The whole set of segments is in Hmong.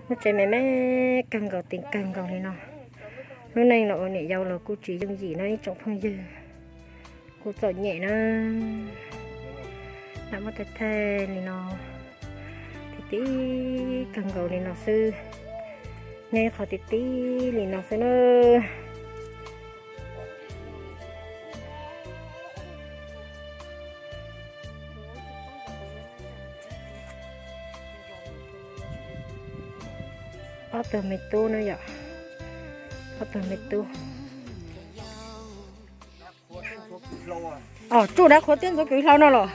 Lub tsev me me kawg nkaus, ti kawg nkaus li no. Lub neej los ua niam yau los kuj tsis yooj yim no ib tsoom phooj ywg, kuj txom nyem na. Lam muab thaij thaij li no, ti ti kawg nkaus li no xwb, nyob ib qho ti ti li no xwb na. Ob tug me tub na yom, ob tug me tub. Os, tsuj dab qhuav thiab ntxhuav kws hlau no los?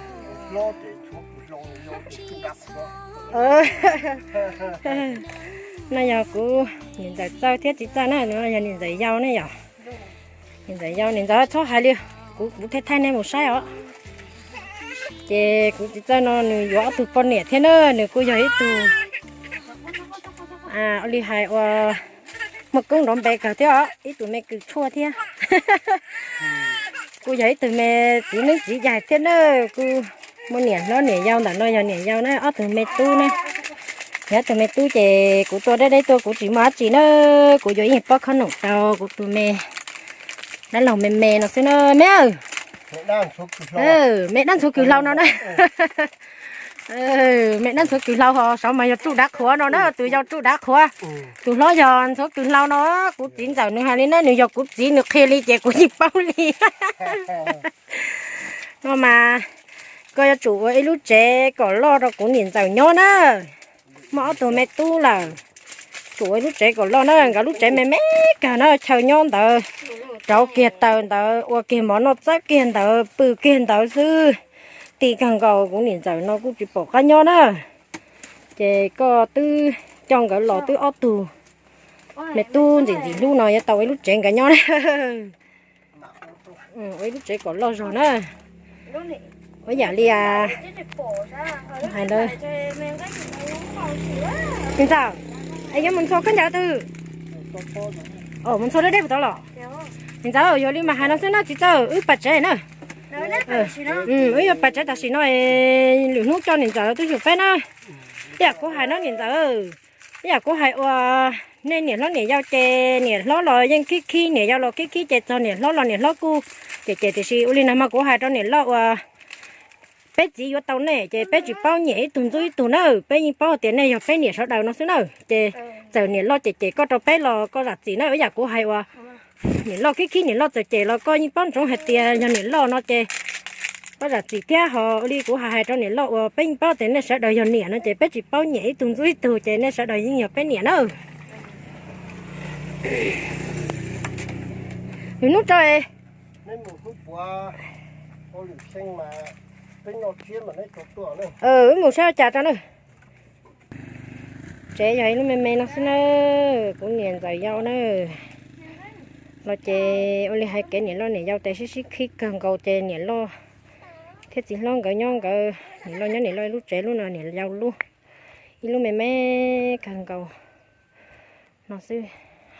No yog kuv niam ntxawm txawj thiab txiv txawj na, no yog niam ntxawm yau ne yom. Niam ntxawm yau, niam ntxawm txhob hais li, kuv kuv thiaj thaij nej mus saib os. Ces kuv txiv txawj no nws yuav ob tug poj niam thiab na, nws kuj yog ib tug ua li hais uas muaj koob nrov npe kawg thiab os, ib tug me kws tshuaj thiab. Kuj yog ib tug me txiv neeb txiv yaig thiab na, kuj muaj niam hlob niam yau, ntawm no yog niam yau na, ob tug me tub na. Yog ob tug me tub ces kuv tua deb deb tuaj kuv tsis muaj dab tsi na, kuv yuav ib pob khob noom rau kuv tus me dab laug me me no xwb na me. Me dab ntxhuav kws hlau no na. Me dab ntxhuav kws hlau ho saud mas yog tsuj dab qhuav no na, tus yau tsuj dab qhuav, tus hlob yog ntxhuav kws hlau no. Kuv txiv ntxawm nws hais li na, nws yog kuv txiv nws qhia li ces kuv yeej paub li. No mas koj yuav tsum ua ib lub tsev kom loj rau kuv niam ntxawm nyob na. Muaj ob tug me tub lawm, tsum ua ib lub tsev kom loj na, nkawd lub tsev me me kawg na, chaw nyob ntawd, rauv kiag taws ntawd, ua kiag mov noj txawb kiag ntawd, pw kiag ntawd xwb. Ti kawg nkaus, kuv niam ntxawm no kuj tsis pom qab nyob na. Ces koj twb coj nkawd los twb ob tug me tub ntxim ntxim hlub no yuav tau ua ib lub tsev nkawd nyob na. Ua ib lub tsev kom loj zog na. Ua yam li hais ntawd. Niam ntxawm, es yuav mus ntxhua khaub ncaws twg? Mus ntxhua deb deb puas tau los? Niam ntxawm, yog li mas hais no xwb na txiv txawj, wb pais tsev na. Wb yuav pais tsev tam sim no, lwm hnub coj niam ntxawm tuaj xyuas peb na. Ib yam kuv hais no niam ntxawm, ib yam kuv hais uas nej niam hlob niam yau ces niam hlob los yeej khib khib, niam yau los khib khib ces txog niam hlob los niam hlob kuj cem cem, tiam sis ua li no mas kuv hais rau niam loj uas peb txiv yuav tau nej ces peb tsis paub nyiam ib tug ntxub ib tug na, peb yeej paub tias nej yog peb niam sawv daws no xwb na. Ces txawm niam loj cem cem koj rau peb los koj zam txim na, ib yam kuv hais uas niam loj khib khib niam loj txawm cem los koj yeej paub ntsoov hais tias yog niam loj no ces koj zam txim thiab. Ho ua li kuv hais hais rau niam loj uas peb yeej paub tias nej sawv daws yog niam no ces peb tsis paub nyiam ib tug ntxub ib tug ces nej sawv daws yeej yog peb niam na. Lwm hnub tso, wb mus saib ua cas tso na. Tsev yog ib lub me me no xwb na, kuv niam ntxawm yau na. Los ces ua li hais kev niam loj niam yau tes sib sib khib kawg nkaus ces niam loj thiab txiv hlob nkawd nyob nkawd, niam loj nyob niam loj ib lub tsev, lub no niam yau lub, ib lub me me kawg nkaus no xwb.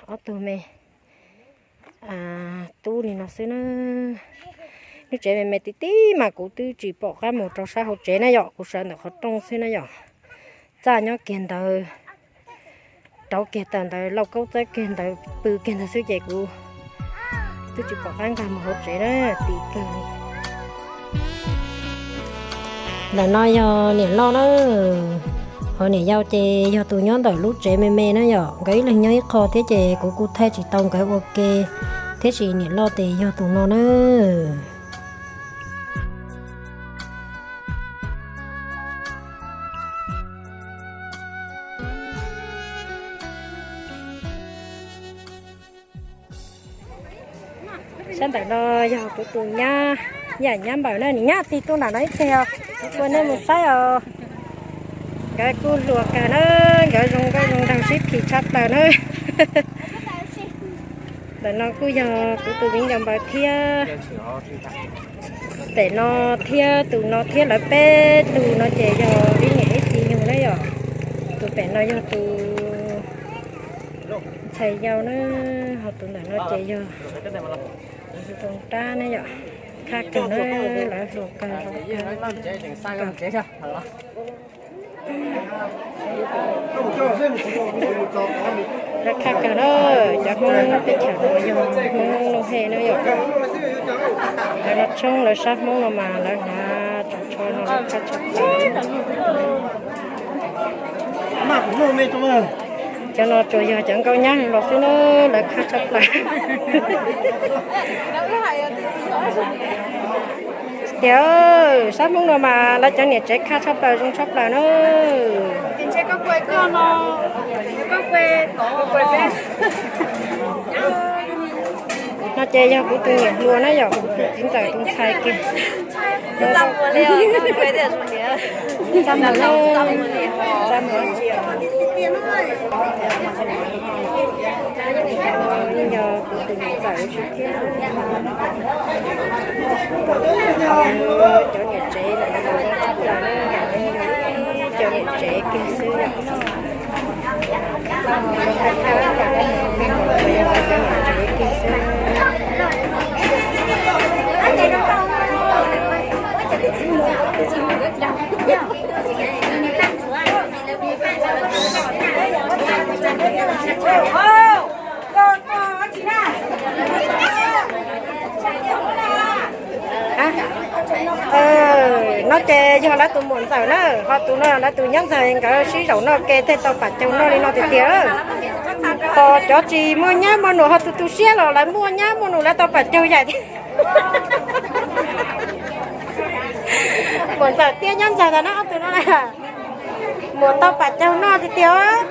Ob tug me tub li no xwb na. Lub tsev me me tib tib mas kuv twb tsis pom qab mus rau sab hauv tsev na yom, kuv sawv ntawm qhov rooj xwb na yom. Txaj nyob kiag ntawd, rauv kiag taws ntawd, lauj kaub txawb kiag ntawd, pw kiag ntawd xwb ces kuv twb tsis pom qab nkag mus hauv tsev na, tib kawg. Ntawm no yog niam loj na, ho niam yau ces yog tus nyob ntawm lub tsev me me na yom, nkawd ib leeg nyob ib qho thiab ces kuv kuj thaij tsis tau nkawd ua ke, tiam sis niam loj ces yog tus no na. Sab ntawm no yog kuv tus nyab, yam nyab npawm na, nws nyab tig tuaj nram no ib teg os, kuv coj nej mus saib os. Nkawd kuj hluas kawg na, nkawd zoo nkauj zoo nraug sib phim tshaj plaws na. Ntawm no kuj yog kuv tus viv ncaus npawg thiab, pem no thiab tus no thiab lawv peb tus no ces yog ib niam ib txiv yug na yom. Tus pem no yog tus ntxhais yau na, ho tus ntawm no ces yog tus rab na yom. Khaj kawg na, lawv hluas kawg zoo kawg. Lawv khaj kawg na, cov Hmoob teb chaws no yog Hmoob Nuj Hej na yom. Lawv los tshoob lawv sab Hmoob no mas lawv hnav tsoos tsho no lawv khaj tshaj plaws. Cov no tsuas yog cov nkauj nyab los xwb na, lawv khaj tshaj plaws. Tias sab Hmoob no mas lawv cov niam tsev khaj tshaj plaws zoo tshaj plaws na. No ces yog kuv tus niam hluas na yom, kuv tus txiv ntxawm tus ntxhais kiag. Yog kuv tus niam ntxawm thiab. Cov niam tsev, cov niam tsev kiag xwb. No ces yog lawv tus muam ntxawm na, ho tus no lawv tus nyab ntxawm, nkawd sib zaum noj ke thiaj tau pam caug noj li no tiag tiag. Ho cov tsis muaj nyab muaj nus ho tu tu siab los lawv muaj nyab muaj nus lawv tau pam caug yaim thiab. Muam ntxawm thiab nyab ntxawm ntag na ob tug no. Muam tau pam caug noj tiag tiag.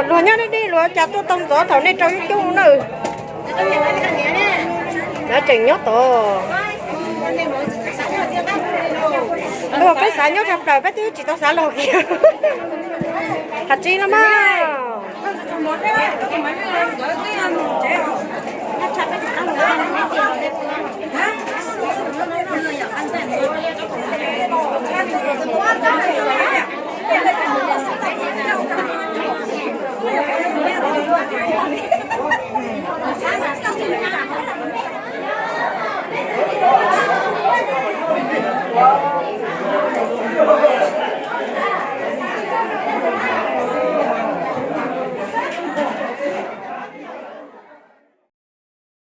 Luag nyob deb deb luag cas tuaj tau ntxov thaum nej rau ib cub na. Lawv tseem nyob tod. Luag peb xav nyob tshaj plaws peb twb tsis tau xav los kiag. Hais tsis no mas.